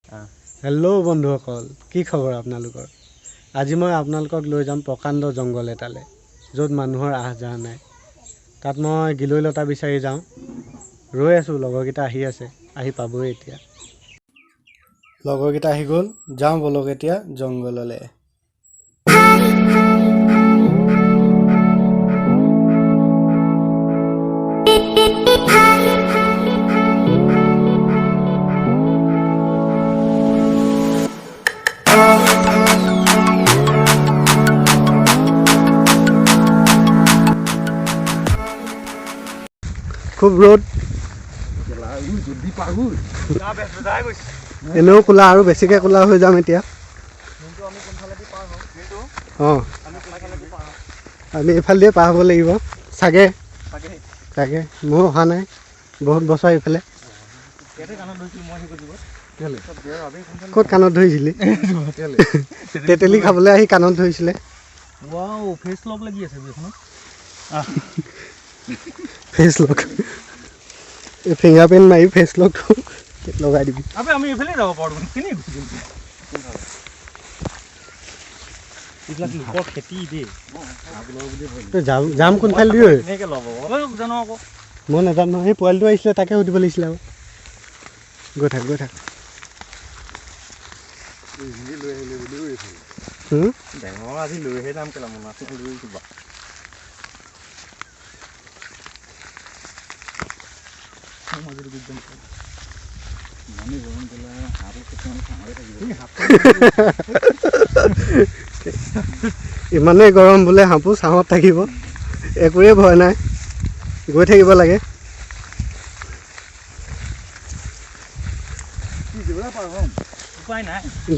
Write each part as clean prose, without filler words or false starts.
Hello' বন্ধুসকল, কি খবৰ আপোনালোকৰ? আজি মই আপোনালোকক লৈ যাম প্ৰকাণ্ড জংঘল এটালৈ, য'ত মানুহৰ আহ যাহ নাই। তাত মই গিলৈ লতা বিচাৰি যাওঁ। ৰৈ আছোঁ, লগৰকেইটা আহি আছে, আহি পাবই এতিয়া। লগৰকেইটা আহি গ'ল, যাওঁ ব'লক এতিয়া জংঘললৈ। খুব ৰ'দ, এনেও ক'লা আৰু বেছিকৈ ক'লা হৈ যাম এতিয়া। অঁ, আমি এইফালেদিয়ে পাৰ হ'ব লাগিব চাগে। চাগে ময়ো অহা নাই বহুত বছৰ এইফালে। ক'ত কাণত ধৰিছিলি? তেতেলী খাবলৈ আহি কাণত ধৰিছিলে। ফেচ লক, এই ফিংগাৰ প্ৰিণ্ট মাৰি ফেচ লকটো লগাই দিবি। আমি এইফালে যাব পাৰোঁ, কেনেকৈ গুচি গ'ল? এইবিলাক লোকৰ খেতি দেই। যাম কোনফালে দি? কেনেকৈ ল'ব জানো আকৌ, মই নাজানো নহয়। সেই পোৱালিটো আহিছিলে, তাকে সুধিব লাগিছিলে আকৌ। গৈ থাক, গৈ থাক। ডাঙৰ আজি লৈহে যাম কেলা, মোনা লৈ কিবা। ইমানেই গৰম বোলে, সাপো ছাঁত থাকিব, একোৱে ভয় নাই, গৈ থাকিব লাগে।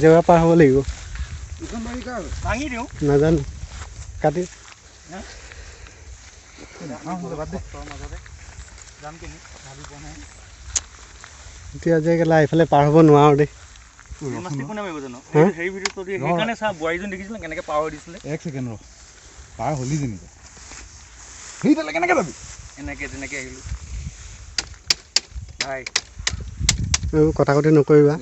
জেওৰা পাৰ হ'ব লাগিব, নাজানো কাটি। এতিয়া যে কেলা এইফালে পাৰ হ'ব নোৱাৰো দেই। কথা কতি নকৰিবা।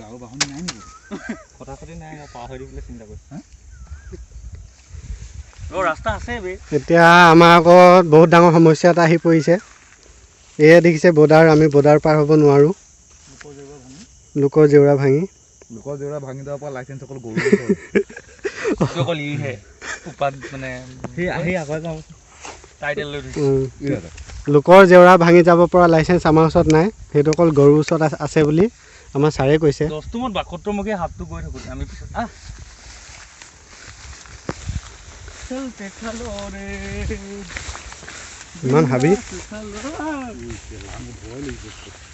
এতিয়া আমাৰ আগত বহুত ডাঙৰ সমস্যা এটা আহি পৰিছে। এয়া দেখিছে বৰ্ডাৰ, আমি বৰ্ডাৰ পাৰ হ'ব নোৱাৰোঁ। লোকৰ জেওৰা ভাঙি, লোকৰ জেওৰা ভাঙি যাব পৰা লাইচেঞ্চ অকল গৰু লোকৰ জেওৰা ভাঙি যাব পৰা লাইচেঞ্চ আমাৰ ওচৰত নাই, সেইটো অকল গৰুৰ ওচৰত আছে বুলি আমাৰ ছাৰে কৈছে। ইমান হাবি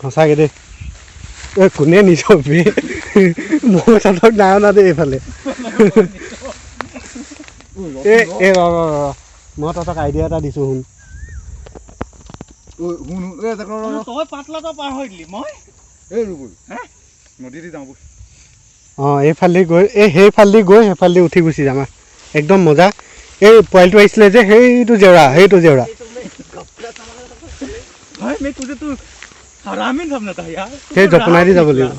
সঁচাকে দেই। এই কোনে নিছ বে? মই তহঁতক নাই অনা দেই এইফালে। এই এই ৰ ৰ ৰ, মই তহঁতক আইডিয়া এটা দিছোঁ, শুন। অঁ, এইফালেদি গৈ, এই সেইফালেদি গৈ সেইফালেদি উঠি গুচি যাম। একদম মজা। এই পোৱালিটো আহিছিলে যে, সেইটো জেওৰা, সেইটো জেওৰা। সেই জপনাই দি যাব লাগিব।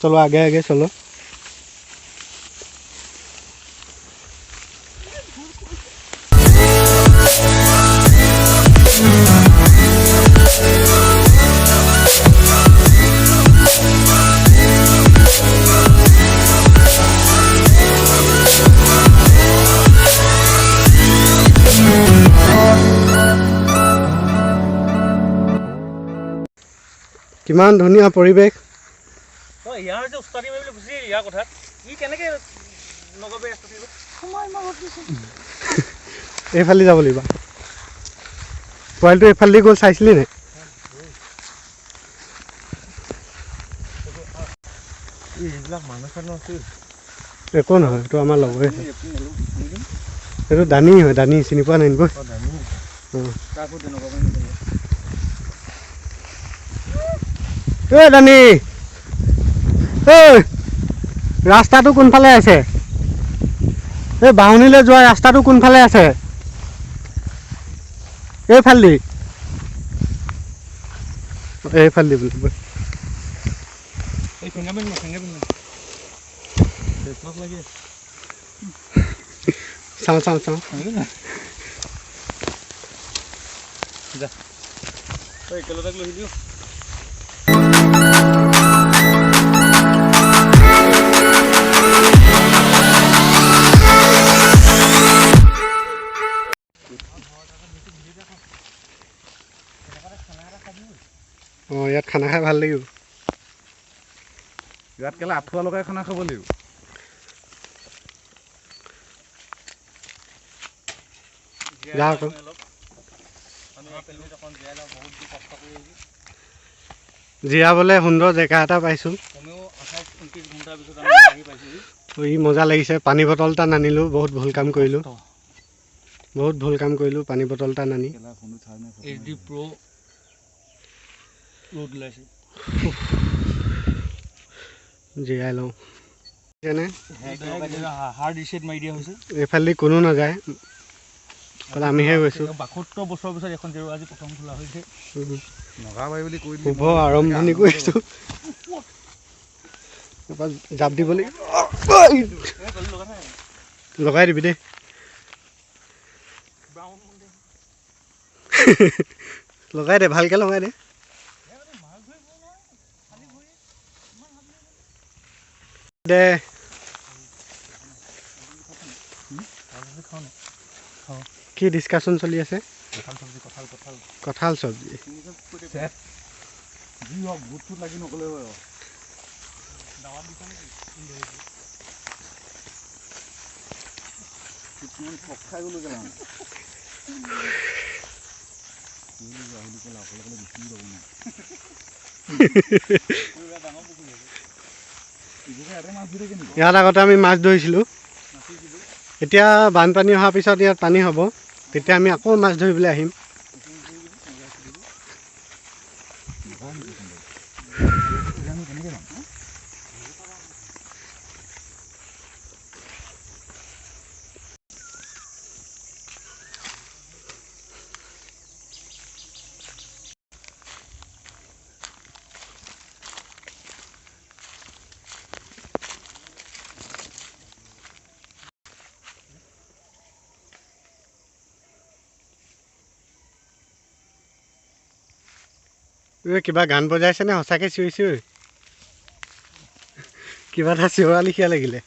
চলো আগে আগে চলো। কিমান ধুনীয়া পৰিৱেশ। এইফালে যাব লাগিব। পোৱালিটো এইফালেদি গ'ল, চাইছিলি নাই? একো নহয়, এইটো আমাৰ লগৰে। এইটো দানি হয়, দানি চিনি পোৱা নাই নেকি? ঐ দানি, ঐ ৰাস্তাটো কোনফালে আছে? এই বাহনিলৈ যোৱা ৰাস্তাটো কোনফালে আছে? এইফালেদি, এইফালেদি বোলে। চাওঁ চাওঁ চাওঁ। অঁ, ইয়াত খানা খাই ভাল লাগিব। ইয়াত কেলা আঁঠুৱা লগাই খানা খাব লাগিব। জিৰাবলৈ সুন্দৰ জেগা এটা পাইছোঁ। ই মজা লাগিছে। পানী বটল এটা নানিলোঁ, বহুত ভুল কাম কৰিলোঁ, বহুত ভুল কাম কৰিলোঁ পানী বটল এটা নানি। জিৰাই লওঁ। এইফালেদি কোনো নাযায়, আমিহে গৈছোঁ। 72 বছৰৰ পিছত এখন জেওৰা আজি প্ৰথম খোলা হৈছে। শুভ আৰম্ভণি কৰিছোঁ। জাপ দিব লাগিব, লগাই দিবি দেই। লগাই দে, ভালকে লগাই দে। দে কি ডিছকাশ্যন চলি আছে? কঁঠাল চব্জি। ইয়াত আগতে আমি মাছ ধৰিছিলোঁ। এতিয়া বানপানী অহাৰ পিছত ইয়াত পানী হ'ব, তেতিয়া আমি আকৌ মাছ ধৰিবলৈ আহিম। কিবা গান বজাইছেনে? সঁচাকৈ চিঞৰি চিঞৰি কিবা এটা চিঞৰা লিখীয়া লাগিলে।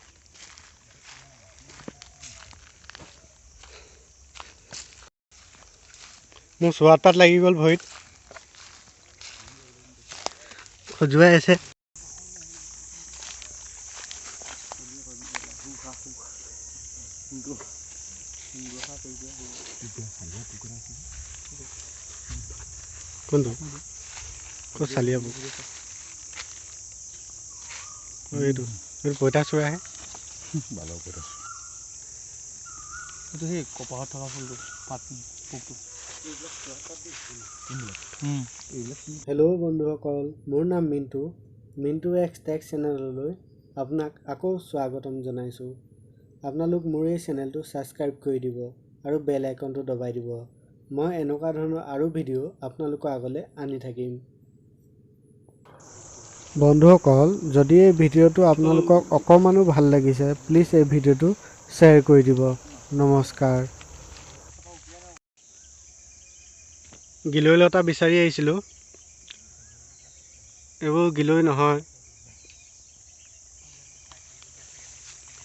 মোৰ চোৱাত পাত লাগি গ'ল ভৰিত, খজুৱাই আছে। কোনটো ক'ত চালিয়া পোক? এইটো এইটো পঁইতাচোৰাহে। এইটো সেই কপাহত থকা ফুলটো, পাত পোকটো। হেল্ল' বন্ধুসকল, মোৰ নাম মিণ্টু। মিণ্টু এক্স টেক চেনেললৈ আপোনাক আকৌ স্বাগতম জনাইছোঁ। আপোনালোক মোৰ এই চেনেলটো ছাবস্ক্ৰাইব কৰি দিব আৰু বেল আইকনটো দবাই দিব। মই এনেকুৱা ধৰণৰ আৰু ভিডিঅ' আপোনালোকৰ আগলৈ আনি থাকিম। বন্ধুসকল, যদি এই ভিডিঅ'টো আপোনালোকক অকণমানো ভাল লাগিছে, প্লিজ এই ভিডিঅ'টো শ্বেয়াৰ কৰি দিব। নমস্কাৰ। গিলৈ লতা বিচাৰি আহিছিলোঁ, এইবোৰ গিলৈ নহয়,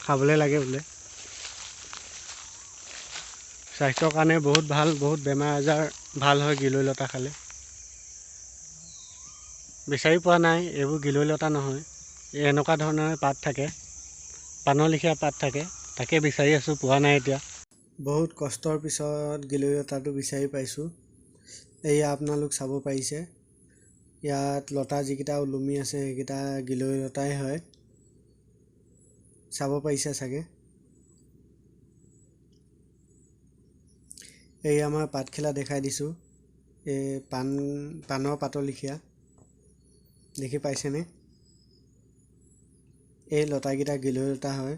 খাবলৈ লাগে বোলে, স্বাস্থ্যৰ কাৰণে বহুত ভাল, বহুত বেমাৰ আজাৰ ভাল হয় গিলৈ লতা খালে। বিচাৰি পোৱা নাই, এইবোৰ গিলৈ লতা নহয়, এনেকুৱা ধৰণৰ পাত থাকে, পাণৰ লেখীয়া পাত থাকে, তাকে বিচাৰি আছোঁ, পোৱা নাই এতিয়া। বহুত কষ্টৰ পিছত গিলৈ লতাটো বিচাৰি পাইছোঁ। এয়া আপোনালোক চাব পাৰিছে, ইয়াত লতা যিকেইটা ওলমি আছে সেইকেইটা গিলৈ লতাই হয়, চাব পাৰিছে চাগে। এই আমাৰ পাতখিলা দেখাই দিছোঁ, এই পাণৰ পাতৰ লেখীয়া দেখি পাইছেনে? এই লতাকেইটা গিলৈ লতা হয়।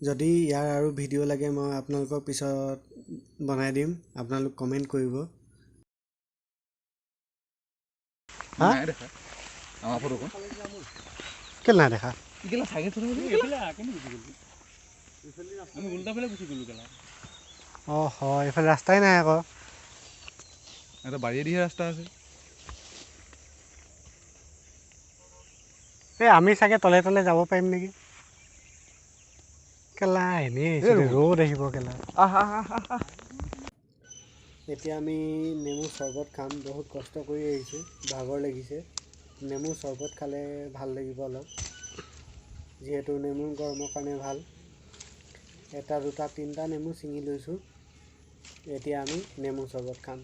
যদি ইয়াৰ আৰু ভিডিঅ' লাগে মই আপোনালোকক পিছত বনাই দিম, আপোনালোক কমেণ্ট কৰিব। কেলে নাই দেখা? কেলা চাইকেল চলাই এইফালে কেনে গুচি গ'লো আমি, উল্টা ফালে গুচি গ'লো কেলা। অঁ হয়, এইফালে ৰাস্তাই নাই আকৌ। এটা বাৰীয়েদিহে ৰাস্তা আছে। এই আমি চাগে তলে তলে যাব পাৰিম নেকি কেলা? এনেই ৰ'দ আহিব কেলা। এতিয়া আমি নেমু চৰবত খাম। বহুত কষ্ট কৰি আহিছোঁ, ভাগৰ লাগিছে। নেমু চৰবত খালে ভাল লাগিব অলপ, যিহেতু নেমু গৰমৰ কাৰণে ভাল। এটা, দুটা, তিনিটা নেমু ছিঙি লৈছোঁ। এতিয়া আমি নেমু চৰবত খাম।